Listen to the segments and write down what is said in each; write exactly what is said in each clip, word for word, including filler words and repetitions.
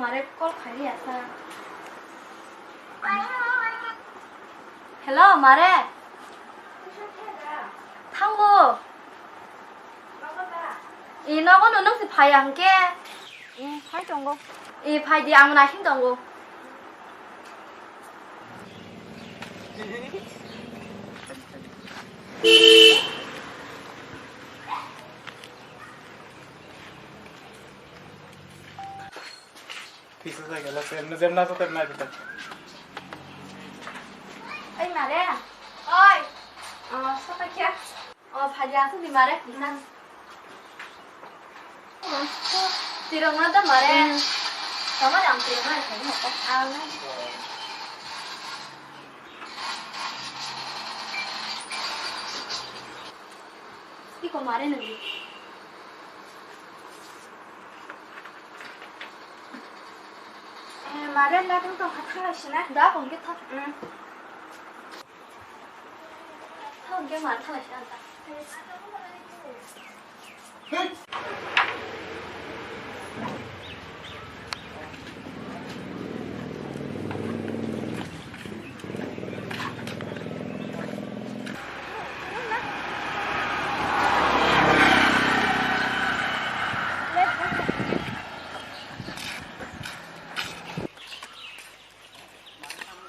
Mare call khaili asa. Hello, mare. Thango. E, nogo no nung si phai ang ke. E, phai tongo. E, phai di, ang naising tongo. Pisa sa gela, sem na, sem na, sa tem na, pisa. Oi, mare. Oi. Oh, sa pa kya? Oh, phai di, asuk di, mare. Na. Tirang na da, mare. Tama jam tirang na, sa ni ta. Ah, na. Iko mare nang. Eh, mare na tong tong kha thalai sina. Da kong ke tha. Hmm. Tha kong ke mare thalai sina ta.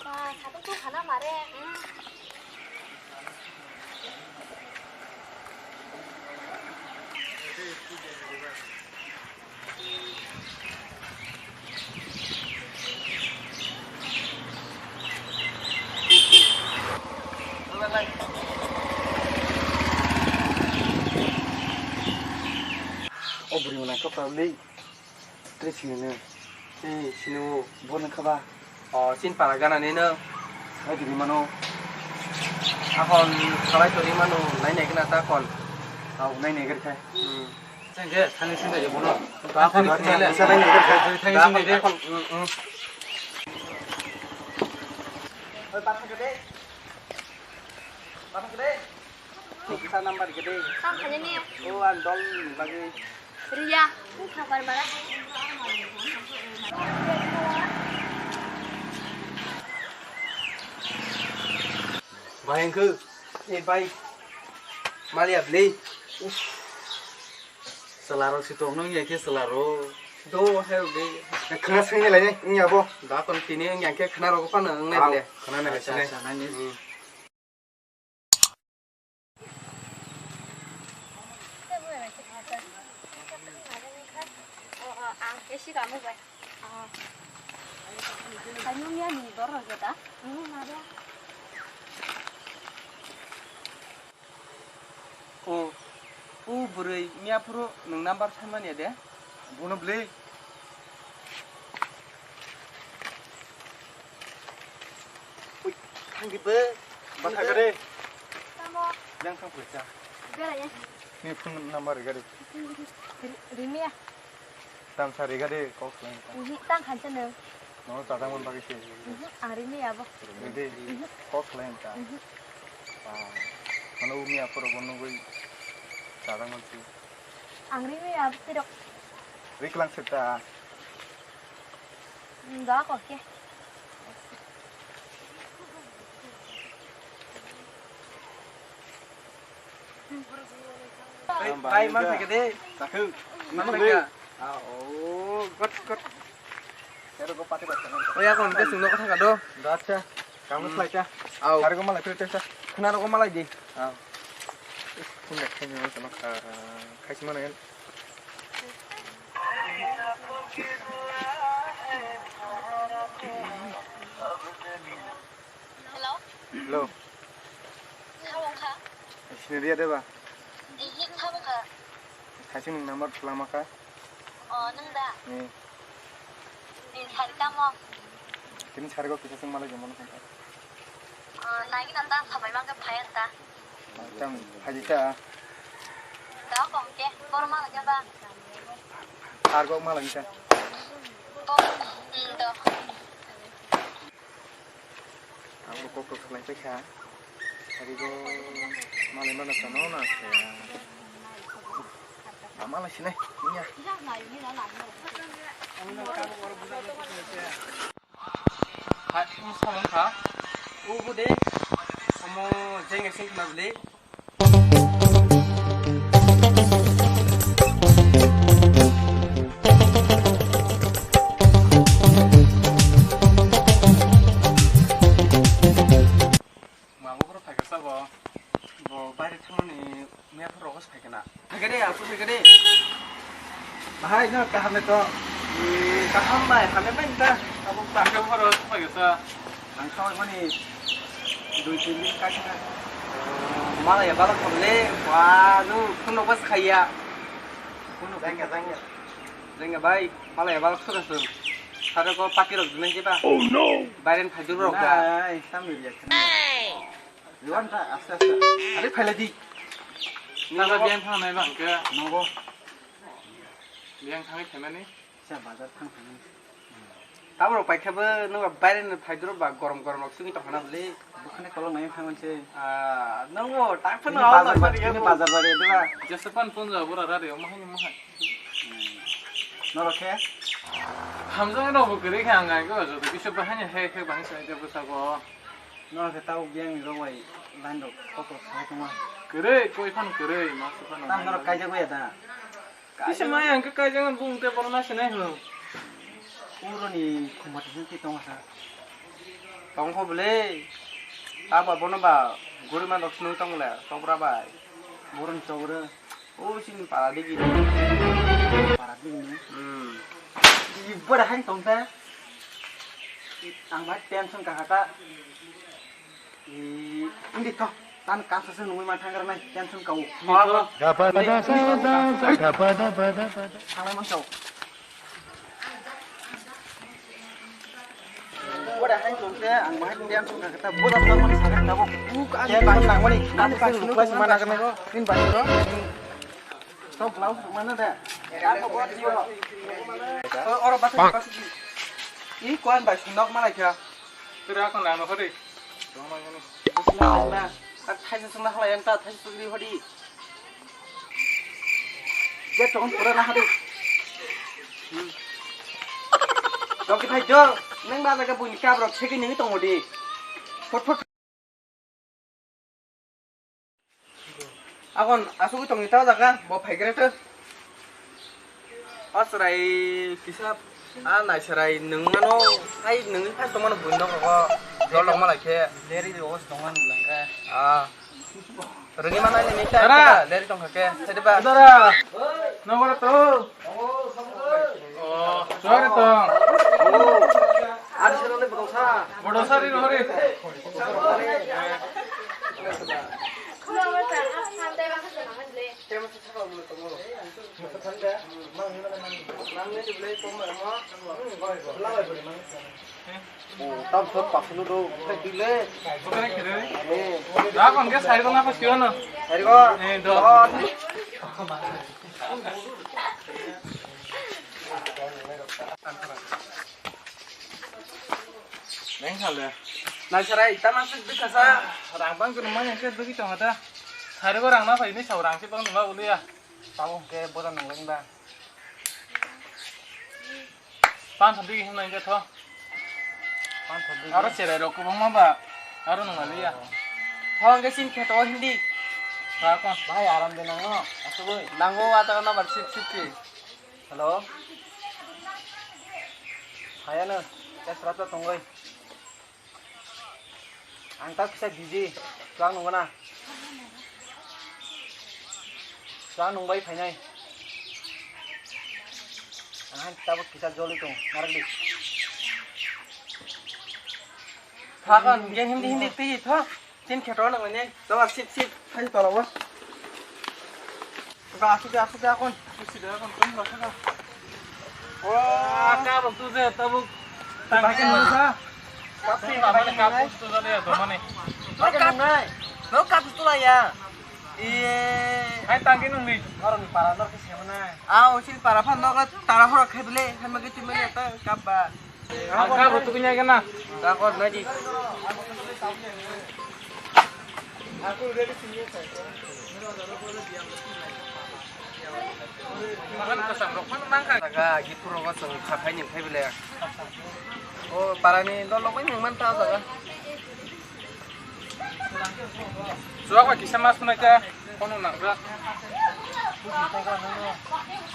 Ba, satung tu khana mare. Hmm. O bwrwi mwnai kok ta le. Tei sini no. Tei sini o. Bo nang kha ba? O, chin para gana ni no. Sai di mano. Akon salai tori mano, nai nai gana ta kon. Au, nai nai gari khai. Hmm. Chang ge, thani sini de bono. Ba, thani sini de. Thani sini de. Thani sini de. Kon, hmm, hmm. Oi, ba thang de. Ba thang de. Kisa number gede. Tang khani ni. O, ang dol bagwi. Riya, kung kha bar bara. Bahai wngkhe. Eh, bai. Maliya bwlwi. Chwlarok si tongno wngya khe chwlarok. Do, hai rok de. Khna swngni lai, wngya bo. Da kon tini wngya khe khna rok phano wngnai bole. Khna nai. Acha, acha, nani. Hmm. O, o bwrwi miya phuru nwng number sai manya de? Bono bwlwi. Ui, thang di bo. Bwkha gari. Tamo. Yang thang pwisa. Gari ya. Ni phone number gari. Ri-, Rimia. Tamsa riga de kok khlai ta. Uhu, tang khan chano. No, chajak man bagwi se. Uhu, ang ri maya bo. Riga de kok khlai ta. Uhu. Ah, mano umi aphuru bo nugwi chajak man si. Ang ri maya bo tirok. Riklang seta. Da kok ke. Bai, bai, man thake de. Takhuk. Man thake. Ah, oh, got, got. Oi, ako, nte sungno kotha ka do. Acha, kamu khlai ta. Au. Sari ko malai phirte sa. Khna ro ko malai di. Au. Khunda khna ro ko khaisi mana. Hello. Hello. Sabo wngkha? Sini riya de ba? Ihi, sabo wngkha? Saising number lama kha. O, nwng da? Ni. Ni sari tamo? Tini sari go kisa sing malai jemon kha. O, nagi nanda sabai mangke phai anta. Tang phai ta. Da kong ke, bor malai ba? Sar go malai ta. Bo, mm, do. Ang bo kok kok khlai paikha. Ari bo malai mana chano na khe. Ama lai sinai, niya. Hai, omo samung kha. O bo de. Omo jeng eseng khna bwle. Mabo phoro phaikha sabo, bo baire thangmani miya phoro rogos phaikha na. Phaikha de, asu phaikha de. Bahai no kaham to. Kaham bai, hamya bai ta. Abo phaikha phoro phaikha sa. Ang thawai mani dui tin din kaisa. Malaya balak khole, wa nu, kuno bas khaya. Kuno jangya, jangya. Jangya bai, malaya balak sura sura. Sare ko pati rok dinai jeba. Oh no. Bairen phajur rok ba. Nai, sambil ya. Liwan ta, aste aste. Are phailai di. Nang ba biang thang nai bang ke. Nongo. Biang thangwi phaimani. Sa bazar thang thang. Tamo rok paikha bo nang ba baire ni phaidoro ba gorom gorom rok sugwi tongkhana bwle. Bukhani kolok nai thang se. Ah, nang bo tak phano bazar ba, bazar ba de ba. Jesa pan pon ja bura ra de, omo hai ni mo hai. Norok khe? Hamjang rok bo kwrwi khe ang ai ko joto kisa bahai ni he he bahai sai de bwsa ko. Norok khe tau biang ni rok bai line rok kotor sai tongma. Kwrwi, koi phano kwrwi, ma se phano. Tam norok kaijak ya da. Kisa mai ang khe kaijak ang bung te borok nai sinai hwno. Uro ni khumati jin ti tong sa. Tong kho bwle. Abo bono ba guri ma rok sinung tong le, tobra bai. Borok ni tobra. O sini para digi. Para digi ni. Hmm. Ibo dah hang tong ta. Ang bai tension ka kata. Indi to, tan kasa se nungwi man thangkar nai, tension kau. Indi to. Thanglai man kau. Boda hai tong se, ang bahai tension ka kata, boda sa man sa kata bo. Ku ka ke bang nang mani, kan ka sunu ka mana kena ko. Nin bang ro. Sok lau mana da. Ka ko bo di ro. Oro bas bas. I kuan bai nok mana kya. Kira ko na no hori. Thaisa sungna halai ang ta thaisa sugri hodi. Je tong pura na hadi. Dok di phai jo, nang ba jaga buini kabrok segi nang tong hodi. Phot phot. Akon asugwi tongni ta jaga, bo phaigra to. O chwrai kisa, a nai chwrai nwng mano, hai nwngwi phai tongmano buino koko, jol rok malai khe. Leri rok tongmani langkha. Ah. Rwngwi mano nini ta, leri tongkha khe, sadi ba. Dara. Nogora to. Oh, sorry to. Ari salo le bodosa. Bodosa ri hori. Tam sot pasulu do, dile. Rakon ke sari ko na ko siyo no. Sari ko. Eh, do. Neng sale. Nai sarai, tama sik dikasa. Rang bang kunu manya ke dugi tong ada. Sari ko rang na pai ni sau rang si bang nula uli ya. Tau ke boda nang leng ba. Pan thon digi himna inja tho. Pan thon digi. Aro cherai rok kubang ma ba. Aro nung ali ya. Tho ang ke sin kheto hindi. Ba kon. Bhai aram de nango. Asugoi. Nango ata na bar sip sip ki. Hello. Hayano, khe srapta tongoi. Ang ta kisa busy, chuang nungna. Chuang nungbai phainai. Ang han tabuk kisa joli tong, narakdi. Thakan, ge hindi hindi twi tha. Tin kheto nang ne. Tawar sip sip. Hai tala wa. Ba asu de asu de akon. Asu de akon tun ba kha. Wa ka bok tu je tabuk. Tang ke nang sa. Tapi ba mane ka pus tu jale to mane. No ka nai. No ka pus tu la ya. Iye. Hai tang ke nung ni. Orang para nor ke siapa nai. Ah, usil para phan no ka tara horo khe bile. Hai magi tu mane ta ka ba. Ang ka bo tukun ya kena. Ka kor na di. Jaga gipur rogo chwng khaphai ni khai bele. O parani dol rok bai nang man ta jaga. Chuwak bai kisa mas phunai ta, phone nang jak.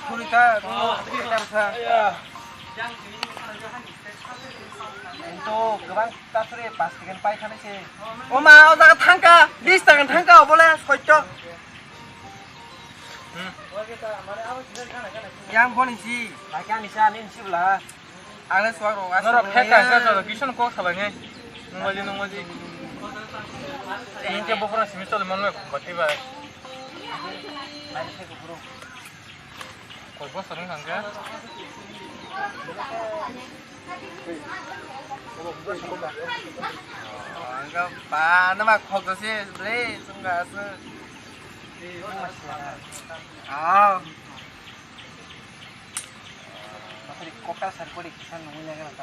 Phunai ta, no, phunai ta sa. Ento kwbang ta suri pas tikan pai khani se. O ma, o jaga thangka, bis taka thangka, obole soito. Yang boni si, laki ani sa, ani si bela. Ang le suak rok, norok phek ka sa sa, kisa no kok salai nai. Nungbaji, nungbaji. Ini ke bokora simi tole mon me bati bai. Koi bosor wng kha khe? Ang khe ba, numa khok se ble, chwng ka se. Ah.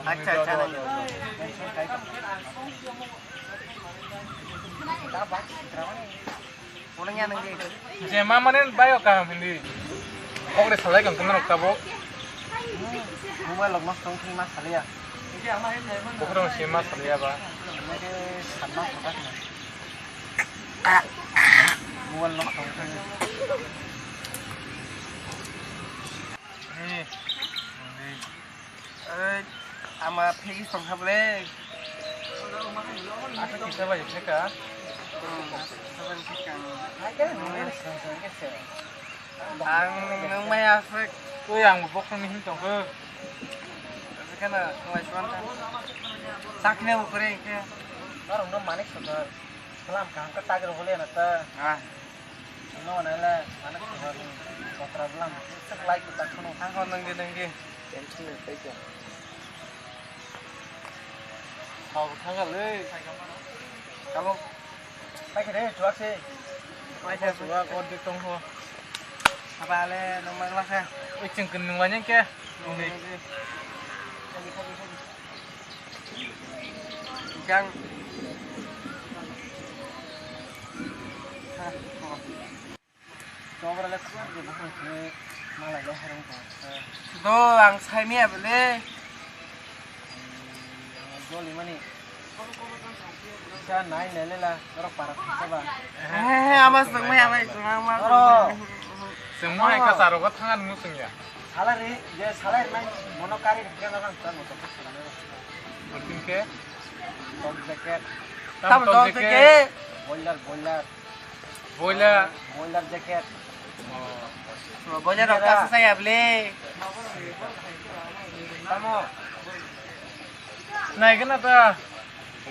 Acha, acha, nang. Ulang ya nang di. Je ma mane bayo kaham hindi. Kok de salai kang kumna rok tabok. Mobile lok nosto wng thangma salaya. Bukhurang se ma salaya ba. Mane sanma khotak na. Mobile nosto wng thang. Ni. Ni. Oi, ama phegi song kha ble. Asa kisa bai pheka. Hmm, asa kisa bai pheka. Ang nung mai aswk. Oi, ang bo bokhorokni him tong khe. Asa kheno nung mai suan kha. Sakne bo kore khe. Norok no manik sodor. Salam kaham khe tagir hole na ta. Ah. No, nai le, ano khobor ni kotra bwlam, sik lai kwtal phano. Thang hor nang di, nang di. Tension ni tei khe. Sao thang le. Kabo. Pai khe de, chuak se. Pai se, chuak, kor de tong ho. Haba le, nang mang la khe. Oi, chwng khe nung lai nang khe. Nung di. Jang. Do ang sai miya bele. Joli mani. Sa nai nele la, norok para thangsa ba. He, he, ama swng mai, ama swng mai, ama swng mai. Oro. Swng mai ka saro ko thangan mu swng ya. Salary, je salary nai mono kari kena nang tan moto. Bertin ke? Top jacket. Tam top jacket. Boiler, boiler. Boiler. Boiler jacket. Oh. Boiler rok kasa saya beli. Tamo. Nai kena ta.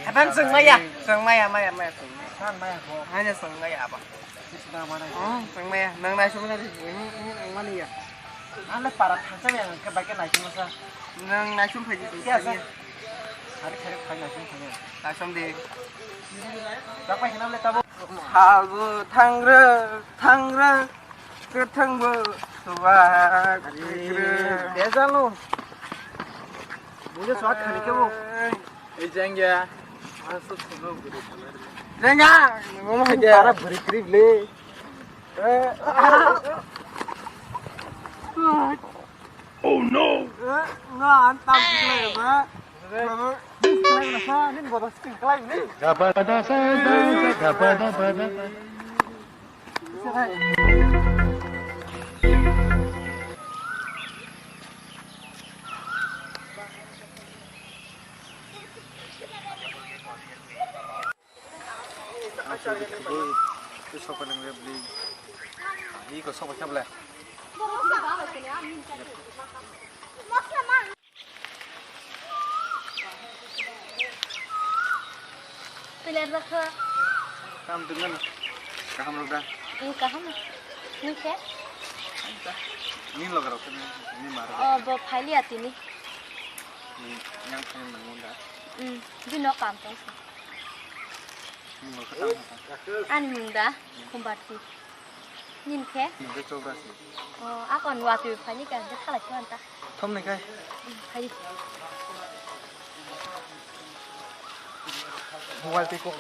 Apan seng maya, seng maya, maya, maya, seng maya. San maya ko. Hanya seng maya apa? Sisi na mana? Oh, seng maya. Nang nai sung tadi. Ini, ini nang mana ya? Ang le para thangsa yang ke baik nai sung sa. Nang nai sung phaji. Iya sa. Hari hari khai nai sung khai. Nai sung di. Dapat kenal le tabo. Hago thangra, thangra, kwthangbo suwak. Bejalo. Bujhe swak khani kebo. Ei jengya. Jengya. Mama jengya. Para beri krip le. Oh no. No, antam le ba. Mama. Gapada sa, gapada, gapada. Sopa nang beli. Iko sopa kya bela? Pilar bakha. Kam dengan kaham roda. Ini kaham. Ini ke? Ini lo garau ini mar. Oh, bo phaili atini. Ini yang yang nang munda. Hmm, di no kam tong. Ini lo kata apa? Ani munda, kumbati. Nin khe? Nungkhe chobra se. Oh, akon watwi phaini ka, je khalai khe anta. Thom ni kai. Phai. Mobile tei kok.